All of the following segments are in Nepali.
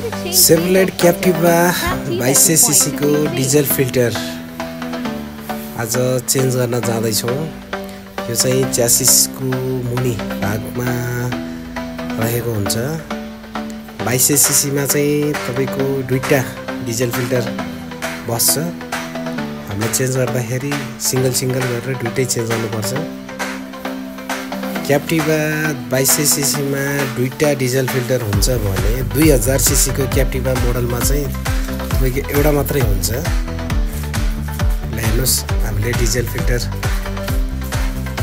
सेभलेट क्याप्टिभा 2200 सीसी को डिजल फिल्टर आज चेन्ज गर्न जाँदैछौँ। यो चाहिँ च्यासिसको मुनि भागमा रहेको हुन्छ। 2200 सीसी मा चाहिँ तपाईको दुईटा डिजल फिल्टर बस्छ। हामीले चेन्ज गर्दाखेरि सिंगल गरेर दुईटै चेन्ज गर्नुपर्छ। क्याप्टिभा 2200 सीसी मा दुईटा डिजल फिल्टर हुन्छ भने 2000 सीसी को क्याप्टिभा मोडलमा चाहिँ तपाईको एउटा मात्रै हुन्छ। हेर्नुस्, हामीले डिजल फिल्टर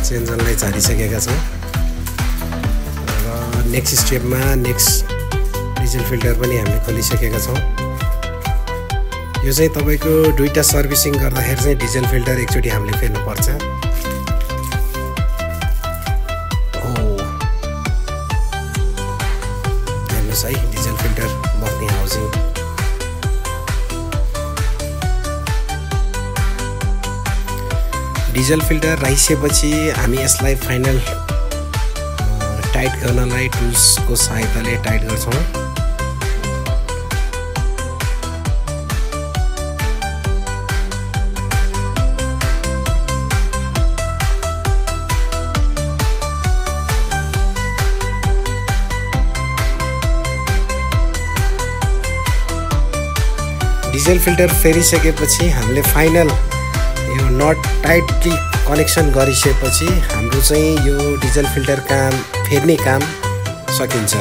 चेन्ज गर्नलाई झारिसकेका छौँ र नेक्स्ट स्टेपमा नेक्स्ट डिजल फिल्टर पनि हामीले खोलिसकेका छौँ। यो चाहिँ तपाईको दुईटा सर्भिसिङ गर्दाखेरि चाहिँ डिजल फिल्टर एकचोटी हामीले फेर्नुपर्छ। हेर्नुस् है, डिजल फिल्टर बस्ने हाउसिङ। डिजल फिल्टर राखिसकेपछि हामी यसलाई फाइनल टाइट गर्नलाई टुल्सको सहायताले टाइट गर्छौँ। डिजल फिल्टर फेरिसकेपछि हामीले फाइनल यो नट टाइटली कनेक्सन गरिसकेपछि हाम्रो चाहिँ यो डिजल फिल्टर काम फेर्ने काम सकिन्छ।